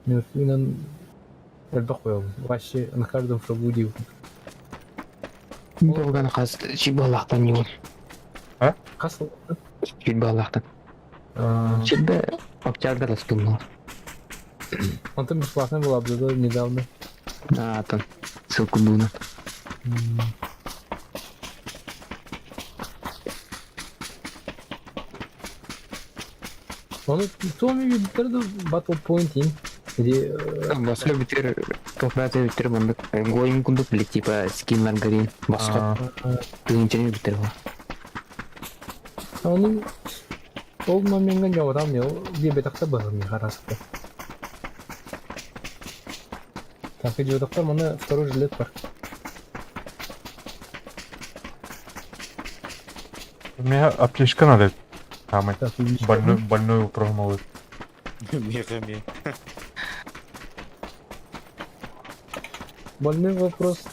Мертвинан элбэх қоямын. Вообще на каждом шагу диэбитим. Долган хас чибалахтан ньуун. А? Хас Чибалахтан. Чибе октябрь распылнал. Онтон бесплатно была обзора недавно. А, там ссылку буна. Ону Туоми видтер да Battle Point ин. Где Басқа битер тоқраты битер бандык гоим кундук или типа скин маргарин басқа тыгынчаны битер бар. Ону ол моментка жауадам не ол диабетақта бығым қарасықты. Так, идиотақтар мына второй жилет бар. Мне аптечка надо. Самый. Так, увеличь. Больной, больной прогнули. Мега-ме. Больной вопрос.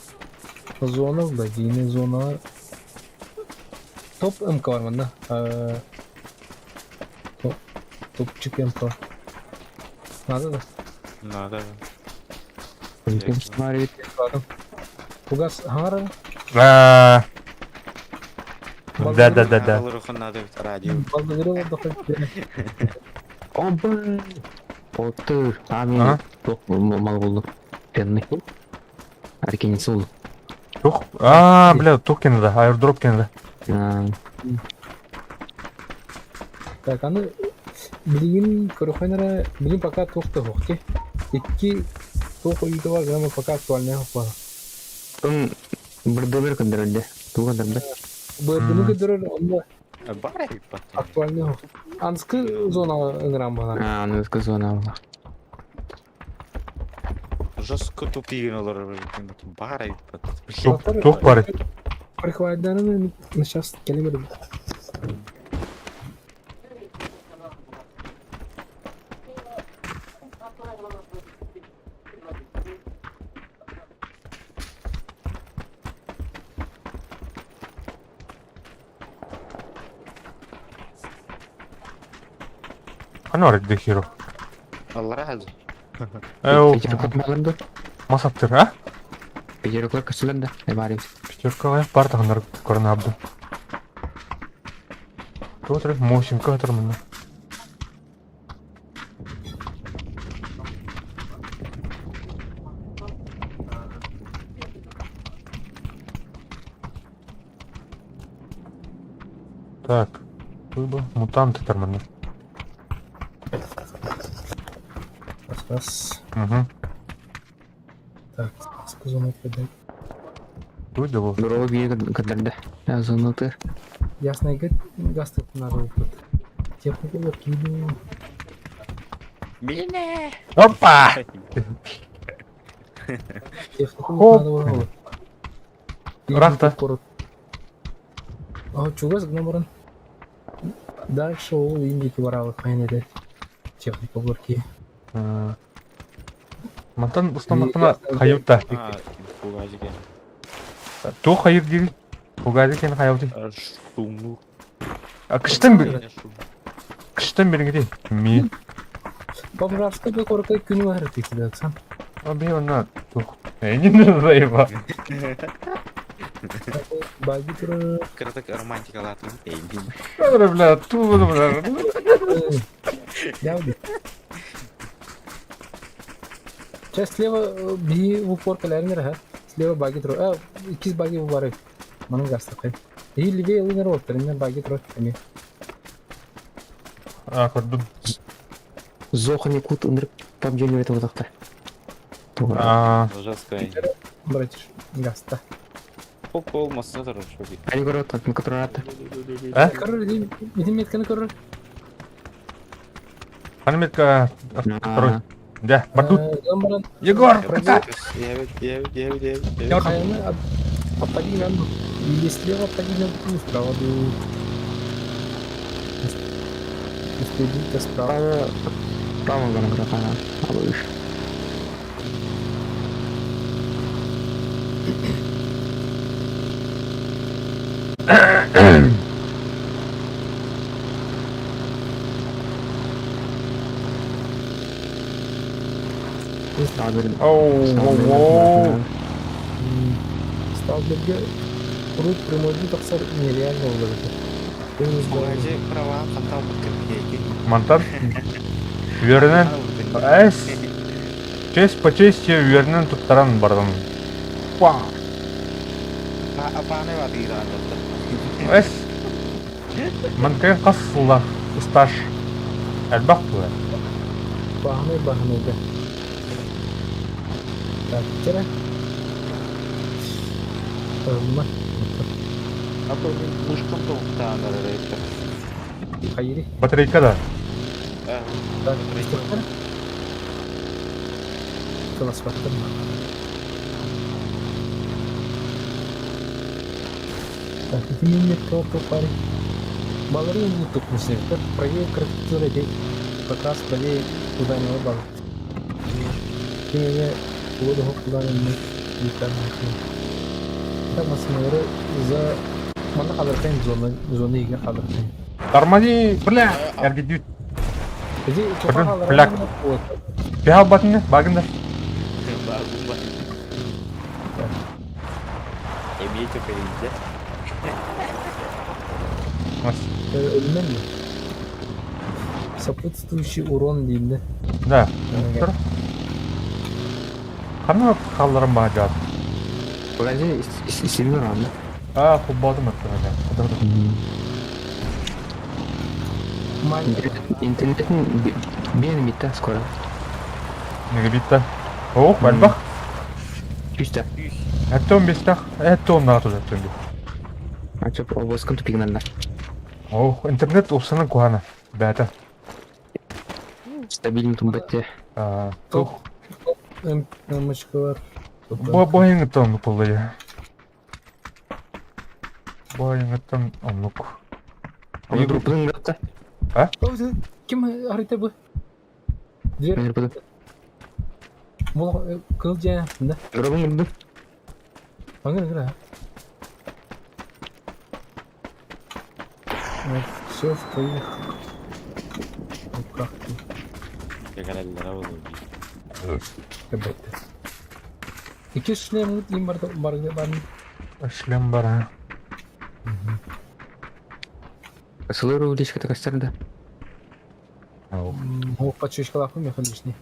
Зона, владение зона. Топ МК бар мында. Топ, топчик МК. Надо да? Надо. Смотри, Ладно. Пугас хаңара? Да. Да, да, да, да. Алырухын надо радио. Балдыры да хоть. Оба! Отыр. А, мен А? тоқ мал болды. Пенный. Аркенец болды. Тух. А, бля, тух кенде, аирдроп кенде. А, Так, аны билигин көрөхөнөрө билин пока туох да суох дии. Икки туох ойуута бар гына пока актуальный бар. Тон бірді бір көндірілді. Туға дырды. Бырдыны көдөрөр онда Бар эбит актуальный суох. Анскы зона ыҥыран баҕар. А, ну зона была. Жестко тупигин олар бар эбит Тух, тух бар. Прихвайдарны на сейчас келемедим. Ханор дехиро. Аллар Эу, Пятерка малырды. масаптыр, а? Пятерка көсілерді. Эбарив. Пятерка бар тағындар көрін абды. Туотыр, мосинка отыр мында. Так, выбор мутанты тормозны. Раз, раз. Угу. Так, анскы зона придет. Туйды бұл. Дұры бие көндірді. Зона ты. Ясно, газ надо опыт. Технику закину. Мине! Опа! Технику Хоп. надо было. Рахта. А чугас гноморон. Дальше ол индики баралы хайнеде. Техника горки. Мантан устанақтана хайутта. А, фугазике. Ту хайыр дейін. Фугази сен хайылды. Шумну. А кыштан бір. Кыштан беріңге Ми. Бомжарска бе корка күнү бар тиксиде оксан. А би она тух. Не не заеба. Баги тур. Кырдык романтикалатын эйдин. Бля, ту бля. Явды. Сейчас слева би в упор калярнер, ха. Слева баги тур. А, иккис баги бары. Манын гастыкы. И левее лынер вот, мен баги тур. Эми. А, көрдüm. Зохни кут ындырып пабжени өтіп отақты. Туға. А, Жестко. Братиш, гаста. Хоп болмаса тұр шоби. Али көріп отыр, контролятты. А? Көрөр, иди метканы көрөр. Ханиметка второй. Да, бардут. Баран. Егор! Девять, девять, девять, девять, девять. Хайаны обходи нам. Или слева обходи нам, или справа. Исследуйте справа. Право ғана графана. Алыш. Оу, воу. Сталкерге урут прямойдуу тахсар нереально буолар этэ. Бугажи права хантан буккын Мантан үөрэнэн эс честь по чести үөрэнэн туттаран бардым. Па. Апааны батыыраан Эс Манкайын хас сыллаах стаж элбэх дуо? Бааһынай бааһынайга. Так, вчера. Ылма. А то мин мышкам тобуктаан эрэр эбиттэр. Хайыри. Батарейка да? Так, истэхтэр. Тыласпаттар. Так, ити миннекке парень. Балары не тупнусневтер. Правее картина день. Как раз правее туда не бал. Кимеме воду туда не Так, масмары за Манна халыркайын зона зона иге халыркайын. Тормози, бля, эргидүүт. Иди Көрдүн, бля. Пиал батыны, багында. Багун ба. Эмиэ төкөрүйдэ. Өлмөн mi? Сопутствующий урон дейм да. Да. Тур. Ханна халларым баһа Погоди, сильно рано. А, футболдum өттүм. Интернет бен битта скоро. Неге битта? Ох, элбэх. Чисто. Әтте 15-тах, әтте 10 туза төндү. А чё, обласкан тупигнанна. Ох, интернет упсанын кухана. Бәті. Стабильный тумбетте. Тух. Мышкалар. Бо бойыңыттан оннук болду я. Бойыңыттан оннук. Группаның гапта. А? Ким арыта бу? Дверь. Бул кыл жа, да. Группаның гырды. Аңыр аңыр. Все в твоих руках. Эбетте. Ики шлем им бар бар бар. Шлем бар. А. Сылыр уличка такая да. Ох, почечкалах меха лишний.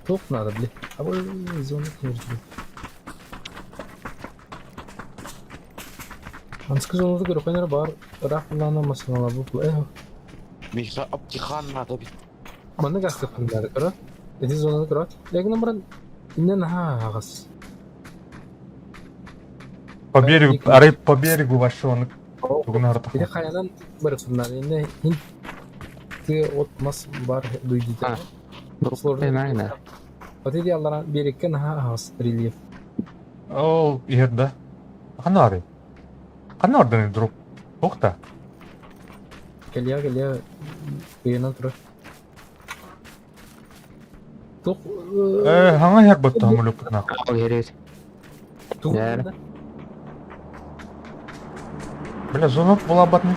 Топ надо, бля. А вы зону не Анскы зону көрөхөнөр бар. Рахлана масала бу. Эх. Миха аптихан надо бит. Манна гасты кылдары көрө. Эти зонаны көрө. Легин баран иннен ха агас. По берегу, арай по берегу вообще он тугун арта. Или хаянан бар кылдары. Инне хин ты от мас бар дуйдите. Сложно. Вот эти аллара береккен ха агас рельеф. Ол ерді. Қана арай? Қана ордан дроп? Тоқта. Келия келия кыйынан тура. Тух Э, хаңа яр батты хамылып кытна. Ал ерет. тух. Яр. Бля, зона була батны.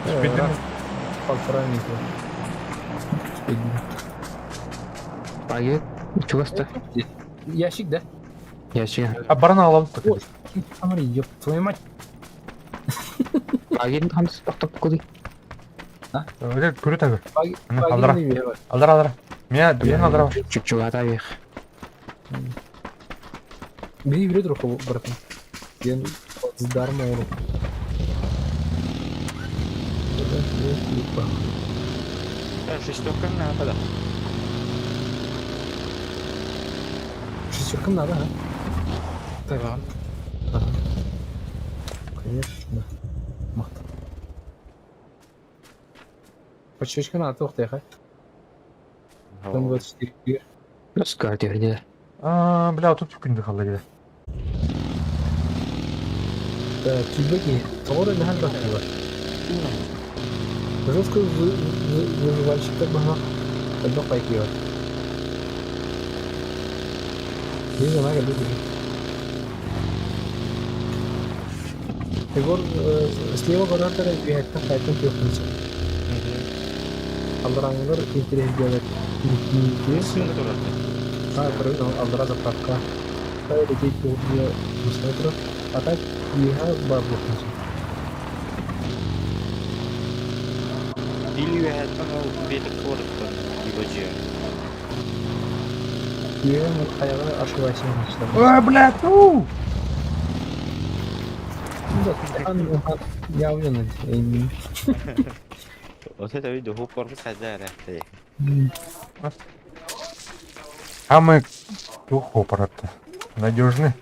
Спидин. Полтора метра. Спидин. Пагет. Чугаста. Ящик, да? Ящик. А барана алабыз. Ой, смотри, ёб твою мать. Пагет хамс токтоп куди. Көрө тагы. Алдыра. Алдыра, алдыра. Меня, мен алдыра. Чугата вех. Бери, бери троху, братан. Я дарма урок. Шестерка надо, да. Шестерка надо, а? Так. Ага. Конечно. Мат. Почечка надо, тоқтай, Там 24. Наскар дерде. А, бля, тут күндү халла келе. Да, тюбеки. Тоғыры нәхәл бақы бар. Жестко выживальщиктар баһа. Элбэх пайки бар. Биз ана келди биз. Егор слева горар бихаттан кайтын түйөкүнчө. Алларааҥҥылар интириэһиргээбэт. Сыына турар. А, аллара заправка. Лететь турар. А так үөһэ бар буолуохтун сөп. Или үөһэттэн ол биэтик туораттан либо дьиэ. Үөһэ хайаҕа ошибайся. Ой, блядь, ну! Я уверен, Вот это видео корпус хазара. А мы тух опоротто. Надежны.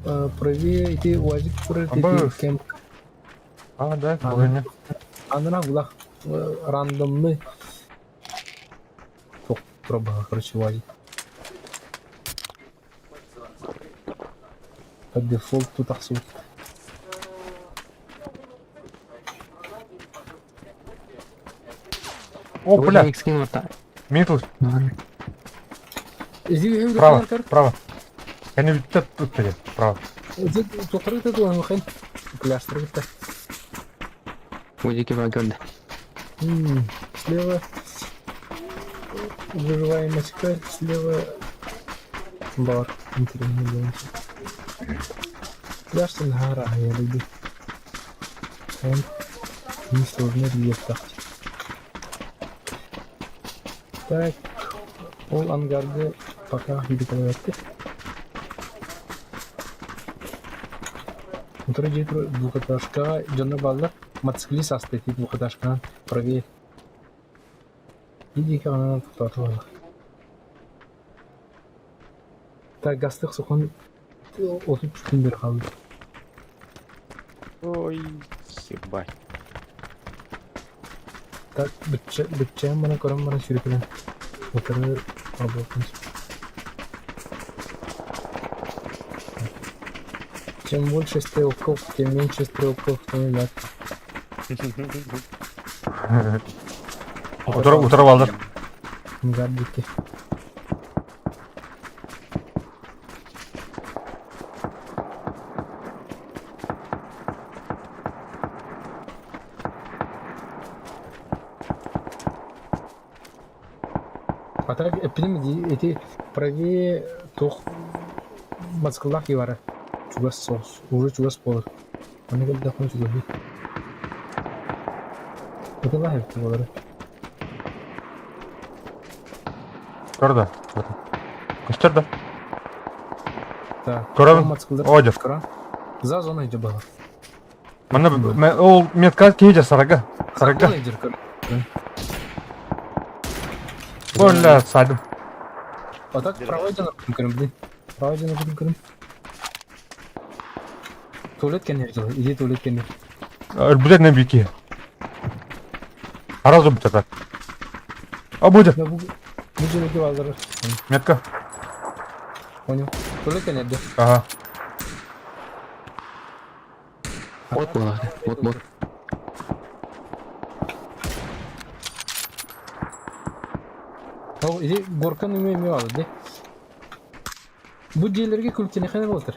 Правее идти УАЗик Абы. кемп. А, да, понял. Анана булах рандомный. Проба, короче, УАЗик. По дефолту тахсу. О, бля, Скин вот Митл, Иди право, право. Я не тут, тут, право. Уйдики вагонда. Слева выживаемость К, слева бар. Интересно делать. Пляж Сенгара, я люблю. Он несложный рельеф Так, ол ангарды пока видеокалаветты. Утро дьиэ двухэтажка дьоно бааллар. Мотоциклист ааста ити двухэтажканан правее. Иди анан тоқтатып. Так, гастық соқан 33 күн бері қалды. Ой, ебать. Так, бүтчәм мана көрөм мана сүйрекелен. Отыры работать. Чем больше стрелков, тем меньше стрелков, тем нет. Утро, утро алды. Гардики. А так, эпидем эти правее тух мацкалах ивара. Чугас соус. Уже чугас болар. Аны кел дахын чугас. Это лахып болар. Көрді. Көстер да. Так. Көрөбүн. Мацкалдар. Одев. За зоной идет было. Мана ол метка кейде сарага. Сарага. Бля, садым. А так правый жана көрүм, блин. Правый жана көрүм. Туалет кенер жыл. Иди туалет кенер. Будет на бики. Сразу будет так. А будет. Да бу бу жерге базар. Метка. Понял. Туалет кенер да. Ага. Вот было. Вот, вот. О, иди горканы эме эме алды, де. Бу жерлерге күлүктен кайда болтур?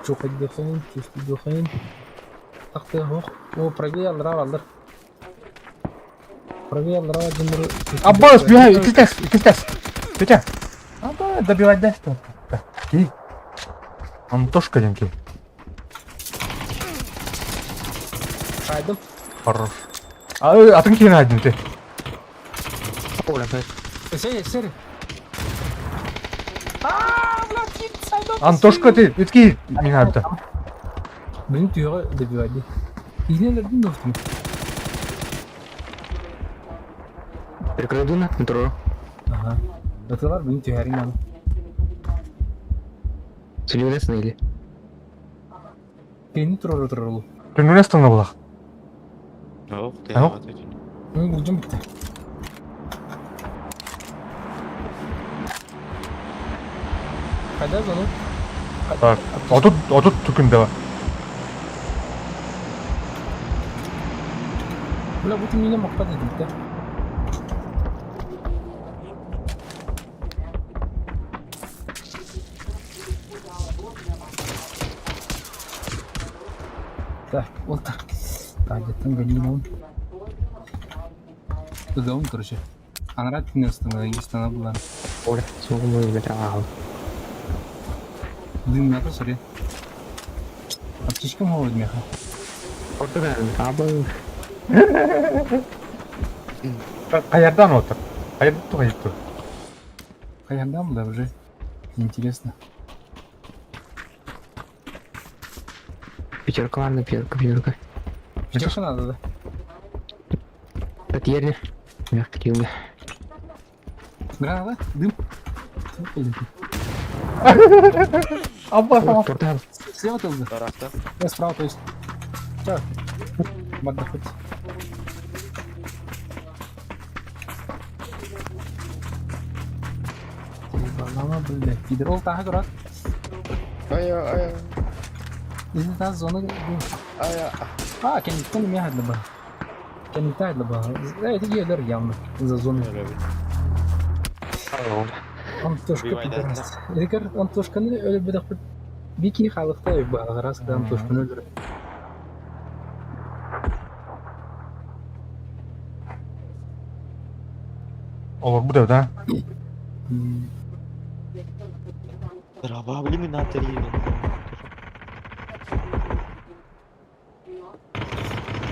Чук духын, чувств духын. Такты ох, о, правее алдыра алдыр. Правее алдыра жындыр. Аббас, бегай, икилтес, икилтес. Петя. А да, добивать да, что? Ки. Антошка деньги. Шайдым. Хорош. А, а ты кин один ты. Оля, блядь. Сери, сери. Антошка ты, итки не надо. Блин, түйеге добивать. Инелердин достум. Перекрыду на метро. Ага. Аталар блин түйәрин аны. Силюнесна или? Кени турар турар. Ты не остановила. Ох ты, Ау. вот эти. Ну, булдум битте. Кайда зону? Так. А тут, а тут түкүн давай. Бля, бу мине мактат дедим да. Так, вот так. Таһырдьаттан Галиновын. Ыгабын, короче. Анараа түннүк ыстана булан. Оля, суоҕум өлбөтө ааһыл. Дымната сори. Аптечкам говорит меха. Ордук аабы. Хайардан отыр. Хайырды тугайыптыр. Хайардан да уже. Интересно. Пятерка ладно, пятерка, пятерка. Пятерка надо, да? Татьерне. Мягкий. Граната? Дым? Абба. Туртан. Слева ты уже? Тарахта. Я справа, то есть. Чё? Отдохнуть. Ебанама, блядь. Пидор таха дурак. Ая, ая, Изи та зона. ая. А, кенниктен мягад лаба. Кенниктен лаба. Это гелер явно. За зону. Антошка пидорас. Эгер Антошканы өлбөдөхпүт бики халыкта багарас да Антошканы өлөр. Олор бу да. Дрова, блин, на три.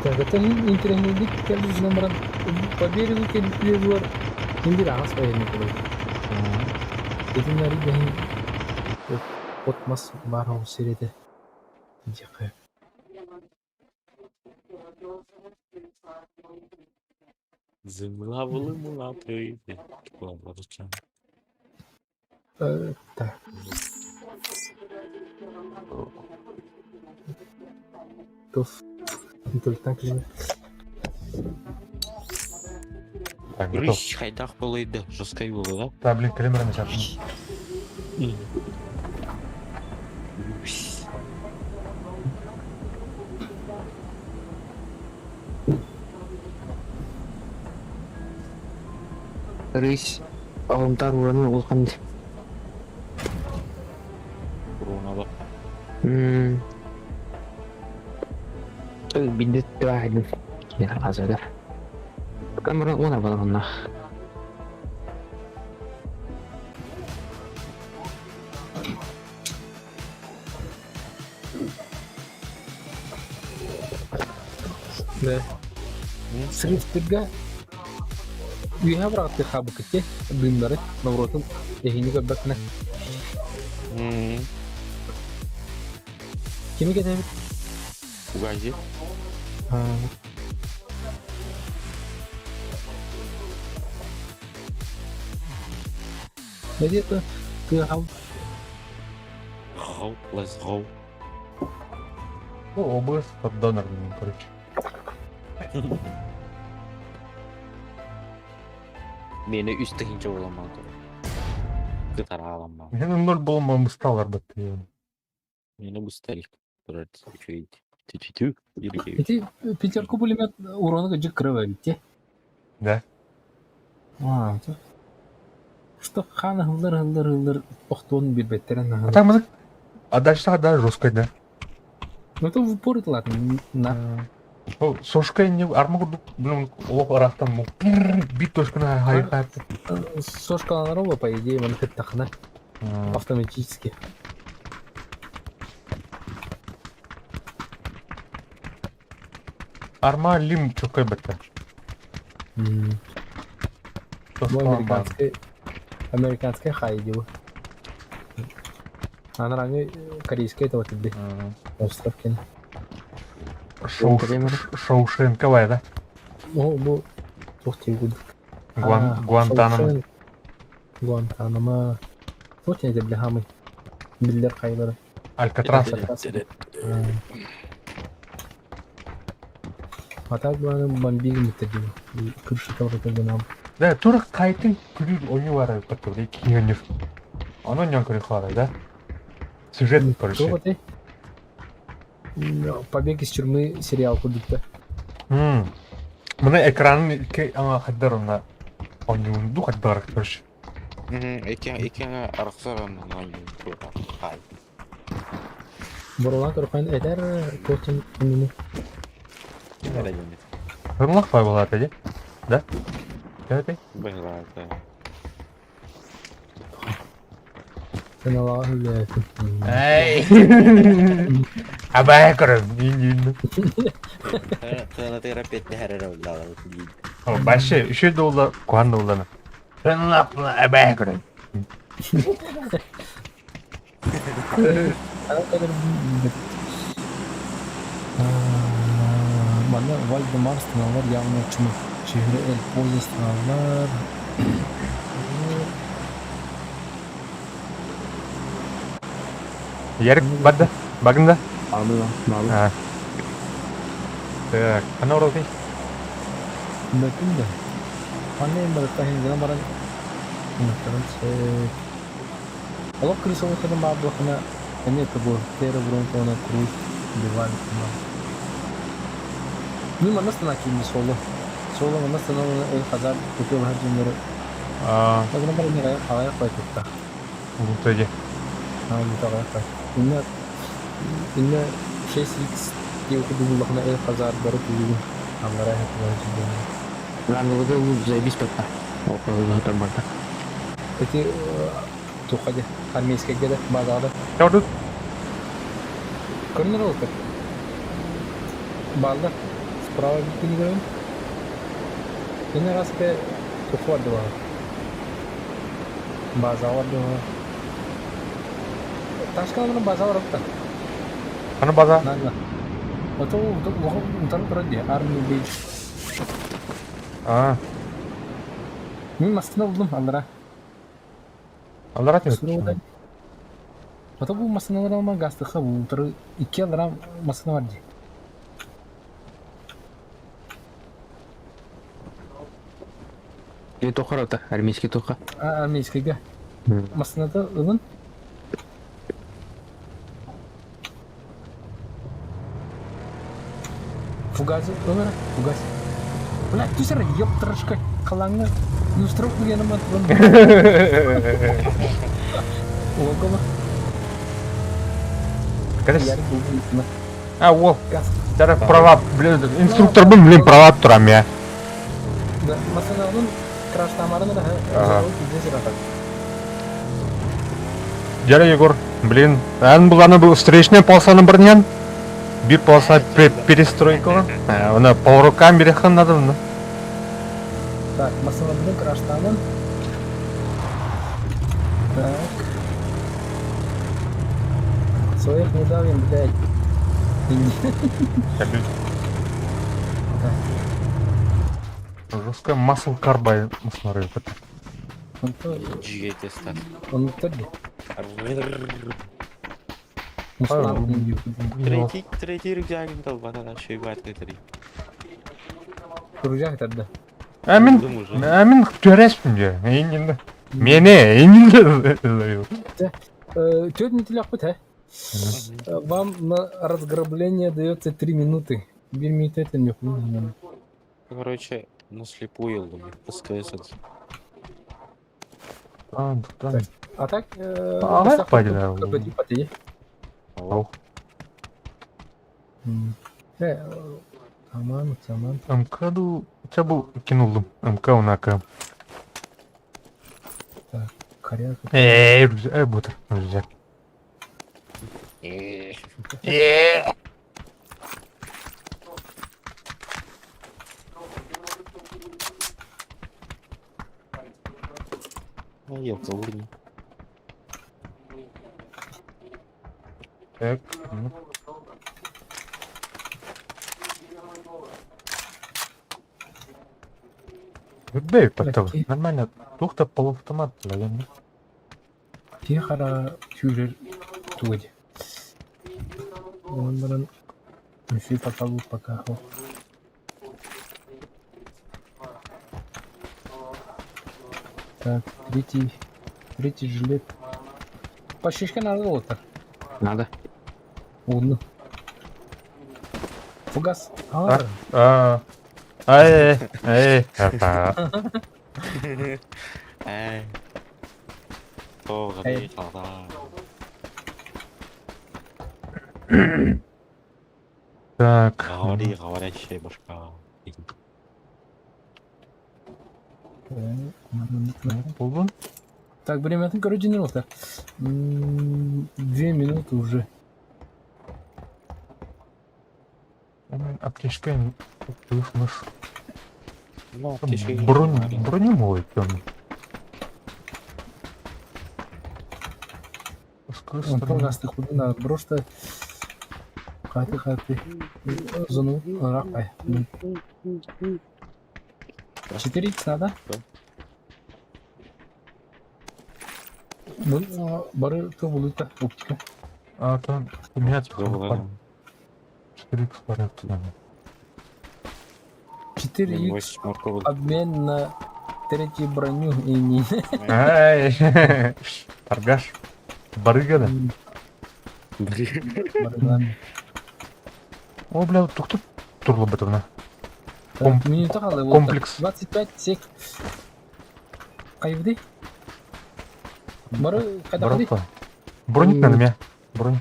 Так, это интересный кэлбит номеран по берегу кэлбит Ким бир аас военный кулай. Этиннери бэһин от мас баар ол сирете диэххэ. Земля вылымала прийти. Так. Туф. Тултан килин. Так, готов. Рысь хайдах было жесткой было, да? Да, блин, калимера не сапны. Русь. Рысь. Оғымтар ураны улхан. Урона бак. Бидет واحد يا Камера она баланна. Да. Срифтырга үйэ быраҕытты хаабыккытте дыымнары норуотун эһини көрбөккүнэ кими кэтэбит Угази. Где-то тыаһал Go, let's go. Ну, ОБС под донор, короче. Мени үс тыһынча боламан. Кытара аламан. Мен ноль болма стал арбат. Мени бустарик. Тю-тю-тю. Ити пятерку пулемет урона кыдьык кырыба битте. Да. А, что хана хыллар хыллар хыллар охтуон билбеттерен А там музык. А дальше да, жестко, да. Ну это в упор это ладно. На. О, сошка не арма блин, лох арахтан му. Бит точка на хай хай. Сошка нароба, по идее, он тахна автоматически. Арма лим чокай бата. Ну, американская, американская хай дело. Она ранее корейская это вот тебе. Остров Кен. Шоу Шоушенковая, да? Ну, бу туох тиэгүд. Гуантанамо. Гуантанамо. Туох тиэдэ билэ Биллер хайлары. Алькатрас. А так бы бомбили методил. Крыша тоже как бы нам. Да, турах кайтын күлүр ойну бар который кингенер. Оно не көрү да? Сюжет, короче. Что ты? Побег из тюрьмы сериал кудукта. Мына экранын ки аңа хаддар она. Ойнунду хаддар, короче. Экен экен арахсаран. Хай. Боролаан көрөххөн этэр туох иннини. Ким эрэ диэн. Хырлах бай буолаата дии. Да? Төһөтүй? Быһылаата. Сыналаҕа үлэлээтим. Эй! Абай көрөм, иин Тыанатыгар эппиэттэһэр эрэ буоллаҕа дии. Вообще, үчүгэй да буолла, куһаҕан да буолла. Абай көрөм. Манна Вальдемар станалар явно чумак. Чehre El Pozo станалар. Ярик барда? Багында? Баалыы, баалыы. А. Так, ханна оролтый? Бөтүн да. Манна эм барытта хин баран Муннуктарын сөп. Олох крысовкадан баар буоллахына эмиэ тобу Терра Бронконы Круз Диван Мин манна станааччыбын соло. Соло манна станалана эл хазар кутуолаһар дьоннору Аа, Агына баран аҕайах байтытта. улута дии. Аа, аҕайах бай. Инна инна 6x диэн курдук буллахына эл хазар бары тулугун аллараа хатылаан сылдьаллар. Ранговыга заебись батта. Ол барда. Эти туохха дии армейскайга да базаҕа да Чордут. Көрүнэр ол Бааллар. Справа бүткүнү көрөбүн. Кини араска туохха барда баҕар. Базаҕа барда баҕар. Ташкаларын базаҕа барыпта. Аны база. Нанна. Ото утары турар дии. Армия бейдж. Аа. Мин массыына булдум аллара. Аллара түһүт. Ото бу массыыналар алма гастыха бу утары икки аллара массыына бар дии. Не тохара армейский тоха. А, армейскийга. Массыыната ылын. Фугас ылыр, фугас. Блядь, түсір, ёптырышка, қалаңы. Юстров дегенім атылын. Логома. А, о, Тара права, блин, инструктор был, блин, права турам я. Да, масыналын краштамарын да, Дядя Егор, блин, ан буланы был встречная полосаны бирнен. Бир полоса перестройка. Она по рукам берехан надо. Так, масыналын краштамын. Так. Своих не давим, блядь. Жесткая масл карбай смотри. Он тоже. Третий, третий рюкзак долбана, шуйбат три. Рюкзак тогда. Амин, амин төрәспін же. Инде. Мені, инде. Тетя не теляхпыт, а? Вам на разграбление дается 3 минуты. Бир минут это не. Короче, на слепую ылдым, СКС. А так... Ага, пойдем. Аман, аман. МК-ду чабу кинулдым. МК унака. Так, коряк. Эй, бутер, рюкзак. Елка, урни. Так. Бей, потом. Нормально. Тухта полуавтомат, наверное. Тихо, фюрер тугай. Он Мифи пока пока. Так, третий жилет. По шишке надо золото. Надо. Ладно. Фугас. А, А, ай, ай, Эй. Так. Говори, говорящая башка. Булбун. Так, время короче, не роста. 2 минуты уже. Аптечка мыш. Ну, аптечка. Броню, броню мой темный. Онтон просто хаты хаты зону ракай. 4 надо? Да. Ну, бары то булута оптика. А, то у меня Доброе. 4 х 4 х 8 морковок. Обмен на третью броню и не. Ай, торгаш. Барыга да. Барыган. О, бля, тут турло бытовна. Так, минута қалай болды? Комплекс. 25 сек. Қайбіде? Бары қайда қайда? Бронь. Броник надо меня. Бронь.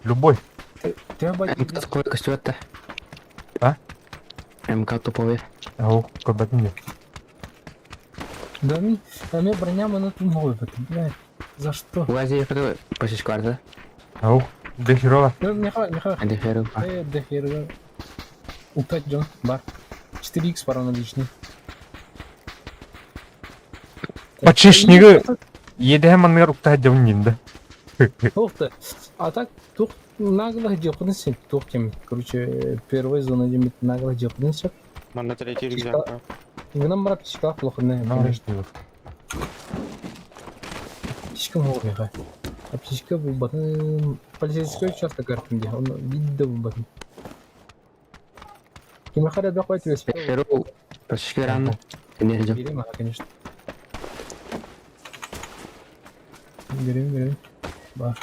Любой. Тебя бать. МК топовый костюм-то. А? МК топовый. Ау, куда не. Да ми, а мне броня мы на ту новую, блядь. За что? УАЗе это почти да? Ау, дохерова. Ну, не хватит, не хватит. Андеферу. Дохера. Упать, Джон, бар. 4х пара наличный. Почечнигі Еде манер укта дәвнинде. Ух ты. А так, тух наглых делқын тух кем. Короче, первой зона демет наглых делқын сеп. Манна третий рюкзак. Гынан барап птичка плохо не, конечно. Птичка морга. А птичка был батын полицейский участок картинге. Он видел батын. Ким хара да хватит велосипед. Феру почти рано. Не ждем. Берем, а, конечно. Берем, берем. Ба.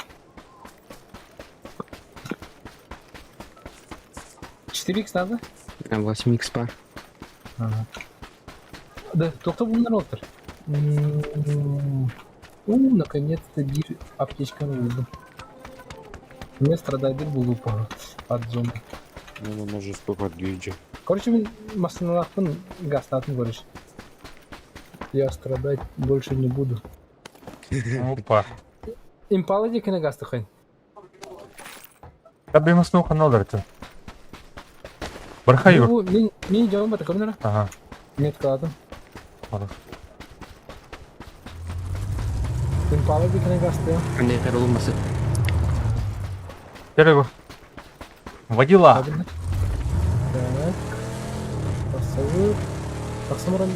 4х надо? 8 х пар. Ага. Да, только bunlar oldu. У, наконец-то бир аптечка нужна. Не страдает бугу от зоны. Ну, может, сколько дюйджи. Короче, мен машиналақпын гастатын, короче. Я страдать больше не буду. Опа. Импала декene гастыхын. Я бы ему канал дарды. Бархай. Мен мен жауым бата көрдіңдер? Ага. Меткаладым. Хорошо. Импала декene гасты. Андеферу olması. Серега. Водила. Так. Басылып. Тақсымырын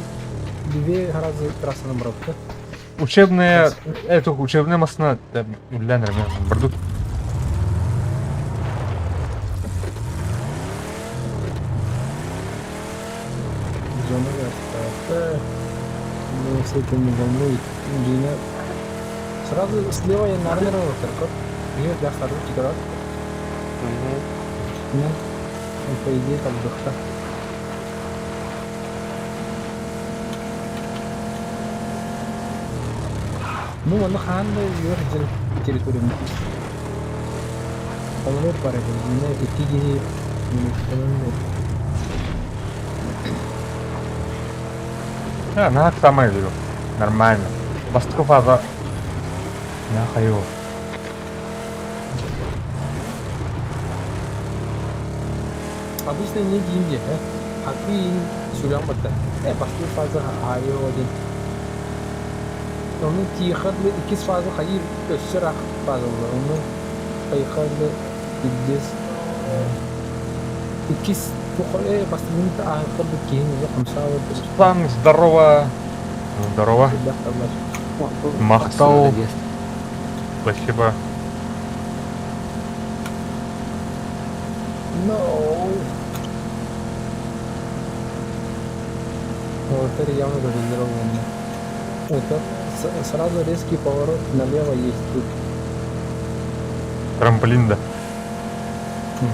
две разы трассаны бұрапты. Учебная, это учебная масна, бля, нормально, бардут. Зона гастаты. Меня все это не волнует. Инженер. Сразу слева я на армированный. Мне для второй тиграт. Нет. Он, по идее, так духта. Ну, он ханды юрдил территорию. Половой пары, меня эти А, на самое люблю. Нормально. Бастык фаза. На хаю. Обычно не деньги, а ты сюда бата. Бастык фаза айо один. Оны тиехали икис фаза хайыр өссөр ах фаза Оны поехали пиздец. Икис бастык минут ахыр кейин уже хамсалы. Руслан, здорово. Здорово. Махтал. Спасибо. No. Вот это явно даже здоровый. Вот так сразу резкий поворот налево есть тут. Трамплин, да. Угу.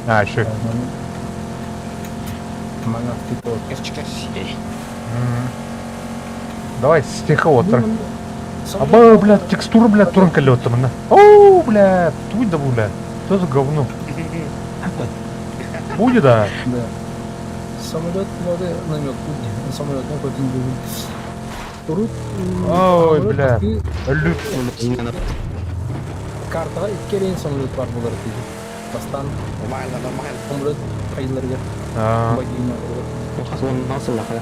А, еще. Манна типа Давай стихотр. Аба, бля, текстура, бля, туран кэллэ манна. Оу, бля, туй да, бля. Что за говно? Будет, да? Да. Самолет надо намек будет. Самолет на какой-то Урут. Ой, бля. Өлү. Картаҕа икки эрин самолет бар буолар дии. Бастаан Нормально, нормально. самолет хайыларыгар Бадина. Хас уоннаах сыллаха.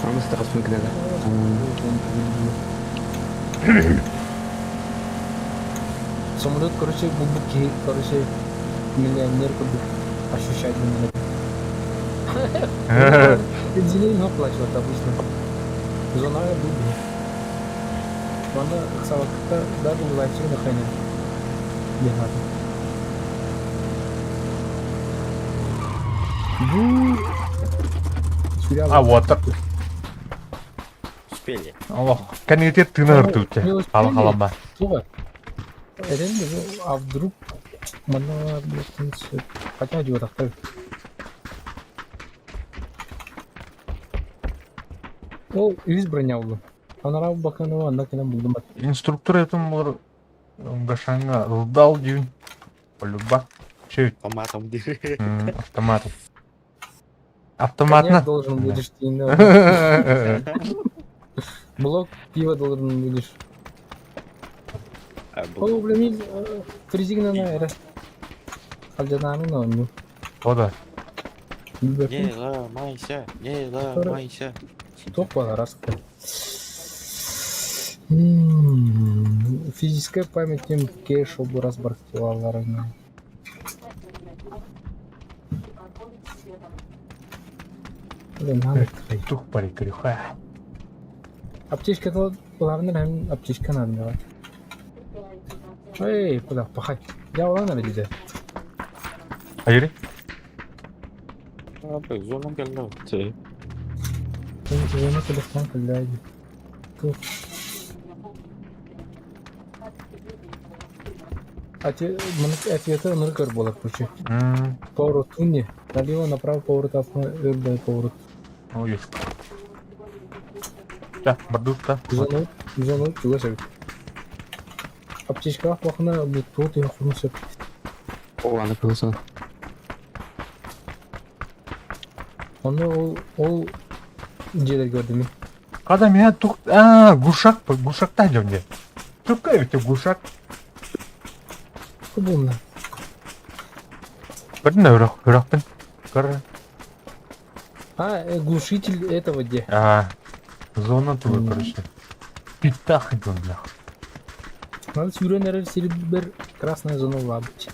Аны хас күнүгэр. Самолет, короче, булбут киһи, короче, миллионер курдук ощущать гыннар. Бензин оплачивать обычно. Зона был. Манна ыксабакка даже лайфчик нахайна. Бегаты. Бу А вот так. Успели. Олох. Кэннигитигэр тыына ыртыбыт. Не успели. Хала халама. Туга. Эрен а вдруг манна блядь, хотя диэтахтар. Ол үс броня булдум. Анараа баканова анна кэлэн булдум. Инструктор этим булар Гашанга сдал дюн. Полюба. Че Автоматом дии. автомат. Автоматно. Коньяк должен будешь ты, Блок пива должен будешь. О, бля, мин фризигнана эрэ. Алдьанаамын оонньуу. О да. Не ломайся, не ломайся. Туох буолар Физическая память тем кеш раз барктилаларына. Блин, надо. Тух парикрюха. Аптечка то главное, аптечка надо давать. Эй, куда? Пахать. Я улан диде. Айри? Зонам кэллэ. Зона телефон кэллэ. Тух. Ответы ынырык буолар короче. Поворот не. Налево, направо поворот, ырбай поворот. Ой. Да, бардут да. Зону, зону чугас эбит. Аптечкаҕа бахына буттуут иһэ сөп. О, аны кылсын. Онно ол ол дьиэлэргэ көрдүм. Когда меня тух... А, глушак, глушак та дьон Тука это глушак. Кубунна. Көрдүн өрөх, өрөхпүн. Көр. А, глушитель этого где? А, зона туга, короче. Питах идем, нах. Надо сүүрэн эрэр сирбэр красная зона лабыть.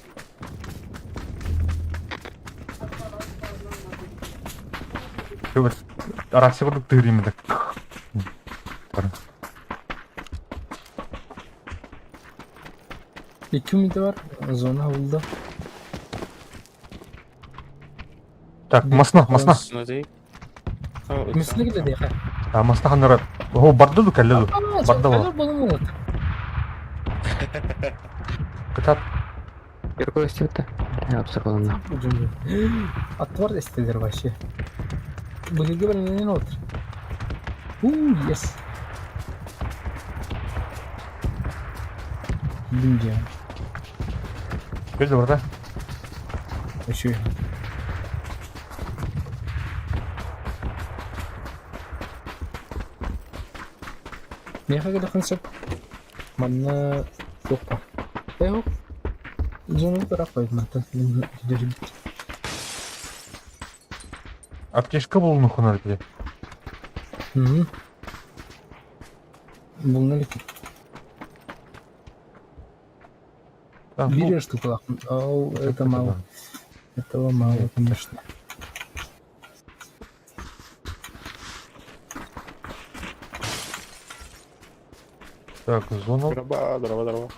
Арасы курдук тыырыйм так. Икки мүнүүтэ бар, зона булда. Так, масна, масна. Смотри. Мисны киле диэхэ. А, масна ханара. О, барды ду кэллэ ду. Барда Бар бол. Кытат. Какой степта? Я абсолютно. Аттвар эстелер вообще. Быһыгы бэринэн отыр. У, yes. Дүнде. Көлді барда. Еще. Меха кэлэхин сөп. Манна суохпа. Эho. Зону тараф мантан. Аптечка болуну хунар бile. Угу. Булна Так, ну, Бери штуку. Ау, это мало. Этого мало, конечно. Так, зона. Дрова, дрова, дрова.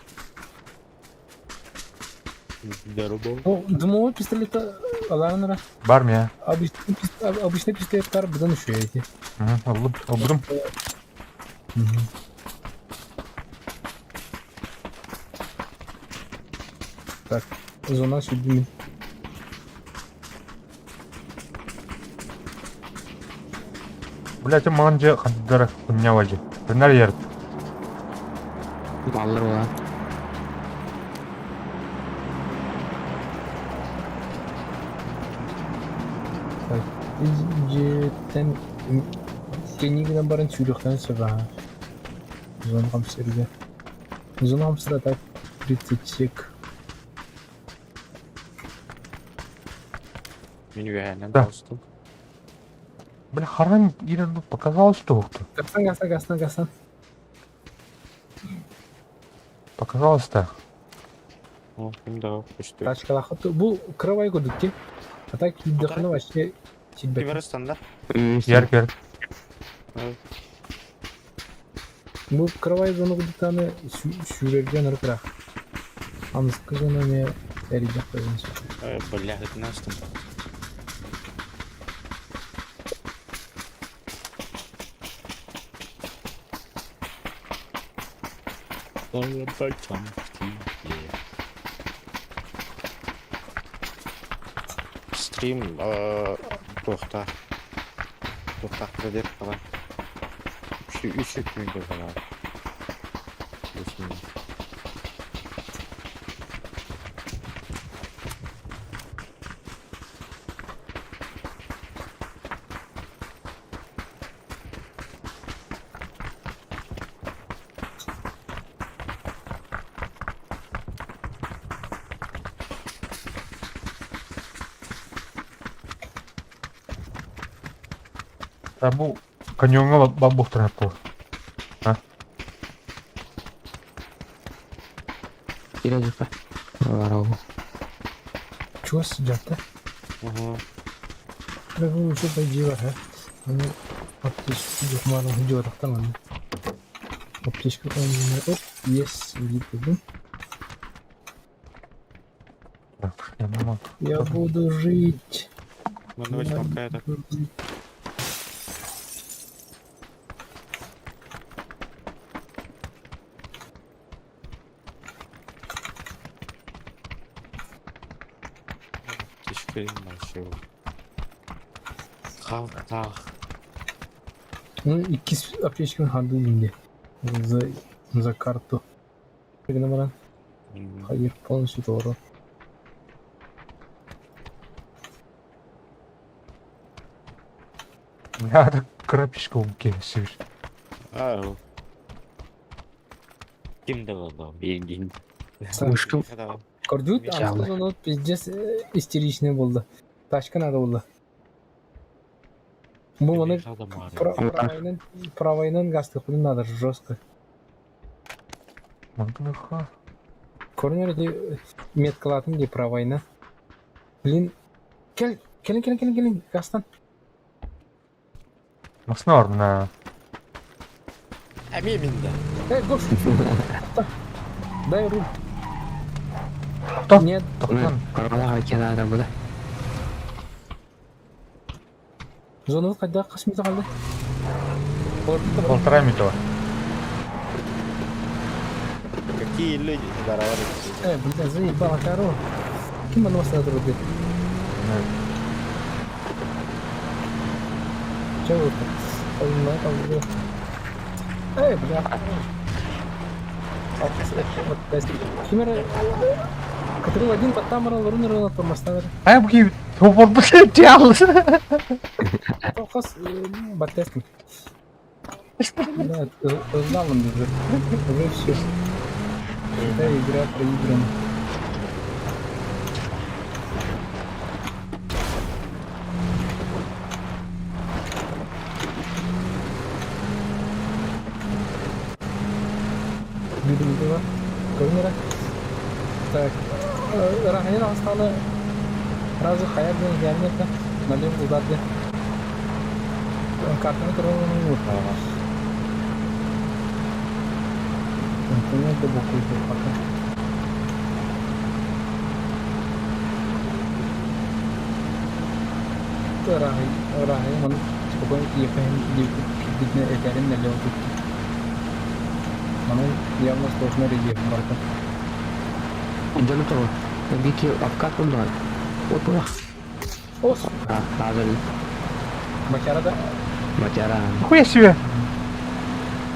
Дрова. О, дымовой пистолет аларнара. Бар мия. Обычный, обычный пистолет будан еще эти. Алып, албырым. Угу. Так, зона сүрдүм. Блядь, маҥан дьиэ хардара хуйня дьиэ. Тынар ер. Баллар буолан. Дьиэттэн кэннигинэн баран сүүрүөхтэрин сөп аһа. Зона хамсыырга. Зона хамсыыра так 30 сек. Мин үөһээнэн Да. таҕыстым. Бля, харан киирэн показалось туохту. Гасан, гасан, гасан, гасан. Показалось-то. О, ким да көстүү. Тачкалаах бу кровай курдук ти. А так киирдэххинэ вообще Ким сирбэт. эрэ стандар. Яр кер. Бу кровай зона курдуктааны сүүрэргэ ынырык ыраах. Аныскы зона эмиэ эрийдэх көрүн сөп. Бля, ытын астым. Стрим туохтаах туохтаах деп қала үш күн деп қала. А бу каньоҥҥа баббухтарын буолар. Киирэ дьукка. Барабы. Чугас сылдьар Угу. Бу үчүгэй дьиэ бар ээ. Аны аптечка дьукмаарын сылдьыбатахтар манна. Аптечка оп, есть биир көрдүм. Так, я думал. Я буду жить. Манна восьмерка это. Буду жить. Аптечка большой. Хах, хах. Ну, иккис аптечканы ханды инде. За, за карту. Гына баран. Hayır, полностью doğru. Бля, это крапишка киһи А, Ким да был, бегин. Мышкым. Көрдүт, Мечалы. аны пиздец истеричный болды. Тачка надо было. Бу оны правайынан, правайынан гасты хуй надо жестко. Мантыныха. Корнер де меткалатын де правайна. Блин, кел, келин, келин, келин, келин, гастан. Маснор на. Әме минде. Эй, гош. Дай руль. Кто? Нет, Тоқтан. Каралаға кенада бұда. зона қайда қас метр қалды? Полтора метра. Какие люди здоровались. Э, блин, заебала корова. Ким оно сразу рубит? Че вы так? Эй, бля. Химера, который один под тамара лорунер на тормоставер. А я б Топор блядь, дьявол. Хос баттестин. Да, знал он уже. Уже все. Эта игра проиграна. Видимо, Камера. Так, Раханин астаны сразу хаябын gelmedi. Налево удар Картаны көрөмүн Интернет да букуйду пока. Рахай, он спокойно ехаем, видно, этэрин налево тут. Манан явно сложный рельеф барда. Дьону тоҕо. Вики обкат булла. Вот була. О, сука, А, назар. Бакара да. Матяра. Хуя себе!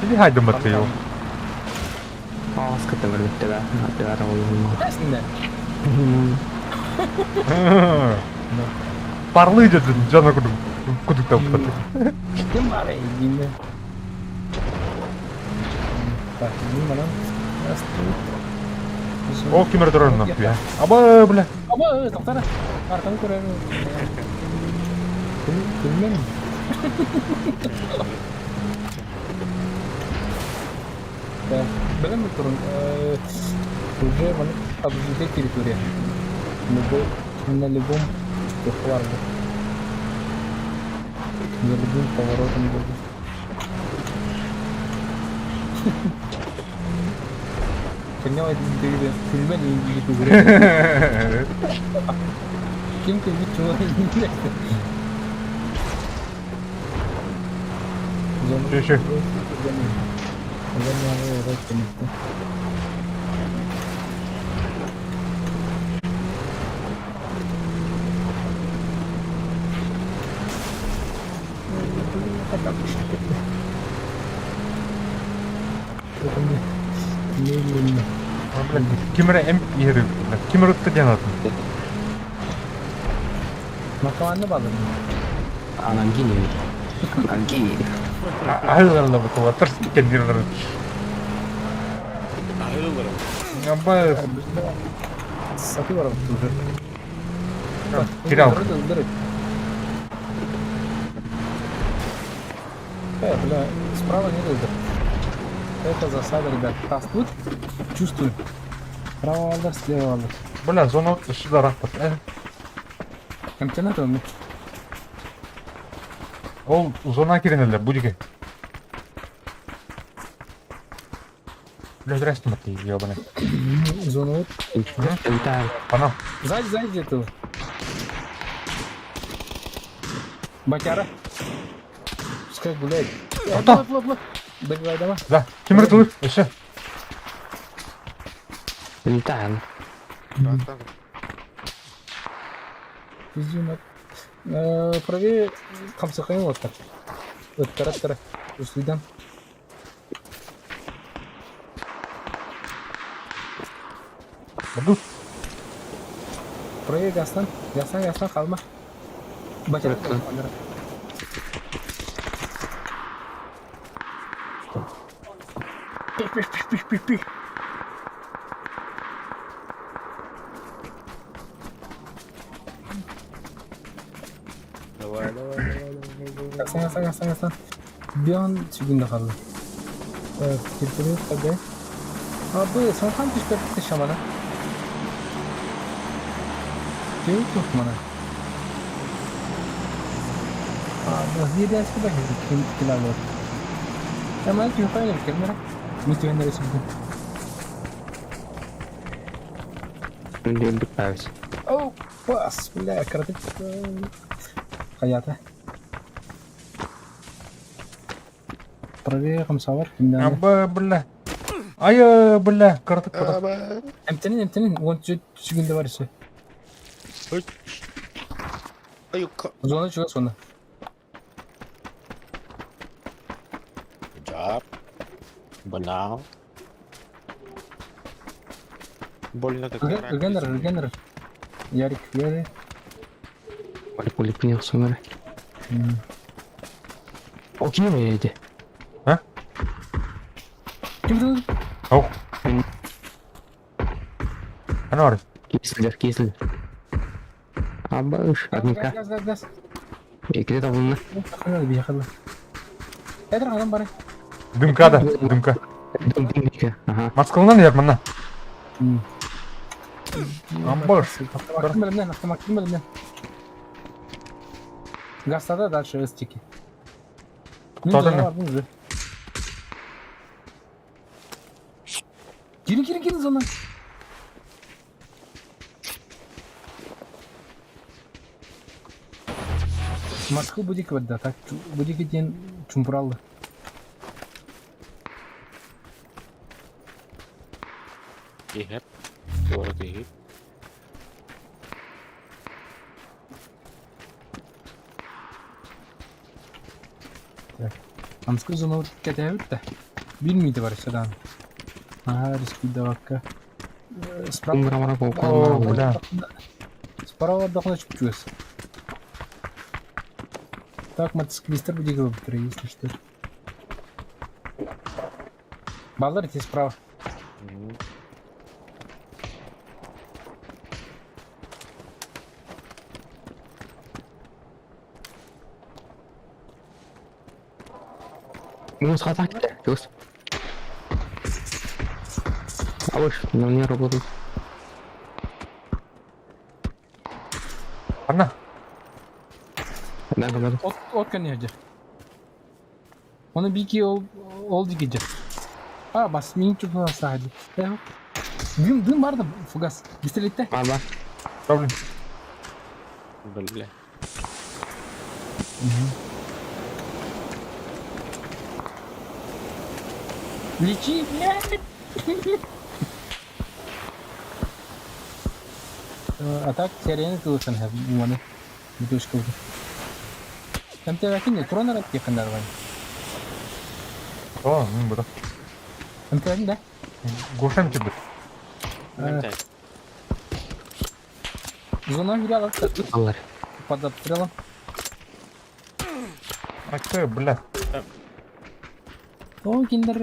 Или хайдам баттыйыл. Аас кытта көрбүттэ да. Аттыгар оҕолоһунна. Эсинде. Парлы дедин жана кудук кудук таппат. Ким бар деймин. Так, ну манан. О, кимер дөрөннө. Аба, бля. Аба, тоқтара. Артан көрөм. Күлмен. Да, билем турун. Уже маны обжитая территория. Любой, на любом бар. За любым поворотом будет. Көнне диде, күлмә ни күгүрә. Ким күлбүт чула Şu, şu. Бля, кимер эм ири. Кимер утты ден Макаланы балым. Анан гини. Анан гини. Айларла бутула тырс кендирлер. Аба, Сатып барып уже. Киралл. Бля, справа не дыр. Это засада, ребят. Тас тут. Чувствую. Справа алдар, слева алдар. Бля, зона сюда рахпат. Кемтен это Ол зона киренелер, будике. Бля, здрасте, Матвей, ебаный. Зона вот. Өлтәр. Панал. Сзади, сзади где-то. Батяра. Пускай гуляет. Ото. Лап, лап, лап. Добивай, давай. Да, кимер тулur, өсө. Өлтәр. Пиздю на... Правее хамсахайм вот так. Вот, тара, тара. Услидан. Буду. Правее гастан. Гастан, гастан, kalma. Батяра. Пих, пих, пих, пих, пих, пих. Давай, давай, давай, давай, давай. Гастан, гастан, гастан, гастан. Bir an секунда kaldı. Evet, терпеливо тогда. Abi, son kan pişti şamana. Yok mana. Abi, bir ders kadar kim kilalı. Ama ki fayda kamera. Müthiş resim. Өлтүрдүк бабыз. Oh, бас, бля, кратык. Хаята. Правее хамсавар, кимден? Аба, бля. Ай, бля, картык куда. Эмтенин, эмтенин, 10 секунда бар ise. Зона чуга зона. Good job. Бля. Больно как рак. Регенер, регенер. Ярик, Ярик. Полип не сумеры. Окей, эти. Ким тут? Ау. Ана бар. Кесілдер, кесілдер. Абыш, Газ, одника. газ, газ, газ. Екіде табылны. Ханады бия ханады. Эдер адам бар. Дымка да, дымка. Дымка. Ага. Москвадан яр мана. Амбаш. Автомат белемнән, автомат белемнән. Газда дальше стики. Мин Тоқтады зона ма? бардым уже. Кирин, кирин, кирин зона. Москву будик да, так, будик ден чумпуралды. Ихеп. Город ихеп. Так. Амскы зонабыт кэтээбит да. Биир миитэ бар өссө даҕаны. Наһаа рискуйдабакка. Справа Уҥра О, бля. Справа отдохнуть чуть-чуть. Так, мотоциклистер будет быстро, если что. Баллар идти справа. Минус хата Плюс. А уж, на мне работает. Анна. Да, да, да. От, от кэннэ Оны бики ол ол диги А, бас мин чупна сади. Дым дым бар да фугас. Пистолетте. Бар бар. Проблем. Бля. Лечи, блядь. А так сирена тылышын һәм уны. Бутышка. Там тебя кине тронер тихондар вань. О, ну буду. Там да? Гошем тебе. Зона гуляла Аллар. под обстрелом. А че, бля? О, киндер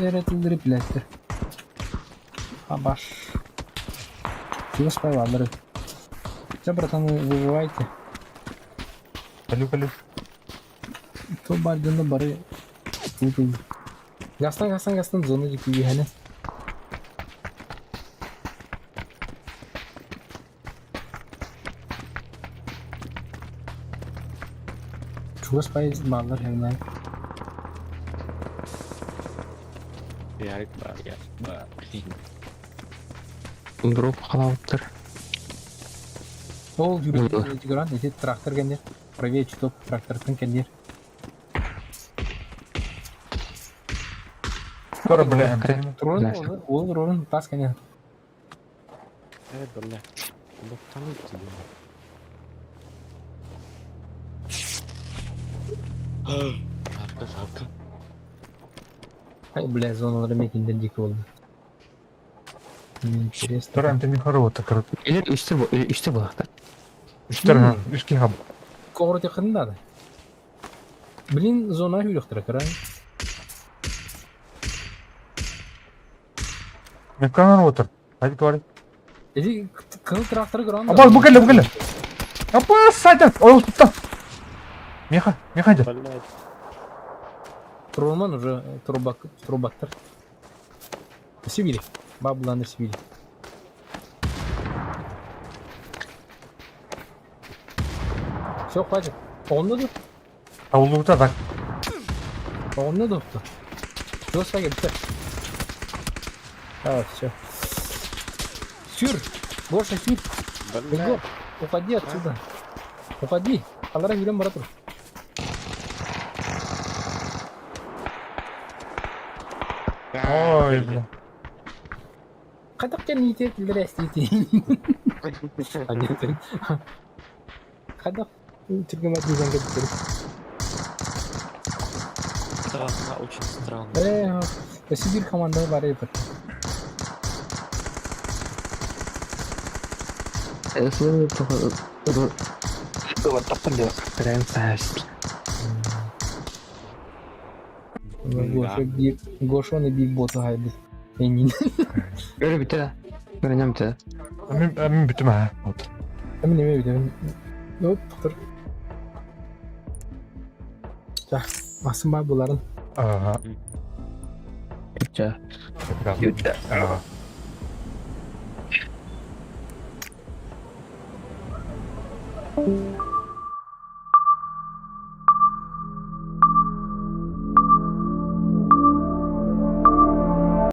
эретилдирип билеттер. Абаш. Чего спайвалдырып. Все, братаны, выживайте. Калю, калю. То бардында бары. Гастан, гастан, гастан зона дики бихәне. Чугас пай баллар хәгнә. Ярик бар, ярик бар. Дроп халауттар. Ол жүрүп жүгөрөн эти трактор кендер. Правее чуток трактордун кендер. Скоро, бля, Трон, ол ролун тас кендер. Э, бля. Арка, арка. Ай, бля, зоналар мекинден дики болду. Интересно. Скоро Антони Хорвата, короче. Или үсте бу, или үсте була. Үстер, үске хаб. Когор текында да. Блин, зона хүрөктөр кара. Меканар отыр. Hadi говори. Эти кызыл трактор көрөн. Апа, бу келе, бу келе. Апа, сайтан. Ой, тутта. Меха, меха иди. Блядь. Труман уже трубак, трубактыр. Сибири. Бабланы Сибири. Все, хватит. Онда да, Аулута так. онда да. Все, сага, бітті. А, все. Сюр! Гоша, сюр! Егор, уходи отсюда. Уходи. Алара юрем бара тур. Ой, бля. Кадак кен ите тілдер әстейті. Кадак түргемат дизайн кетіп тұр. Странно, очень странно. Э, Сибирь команда бар епір. Гоша, биг, Гоша, он и биг бот гайды. Энин. Öyle bitti de. Öyle bitti. Мин мин бүтүм ha. Вот. Эми неме бит. Ну, тоқтыр. Жа, басым бар буларын. Ага. Bitti. Bitti. Ага. Bitti.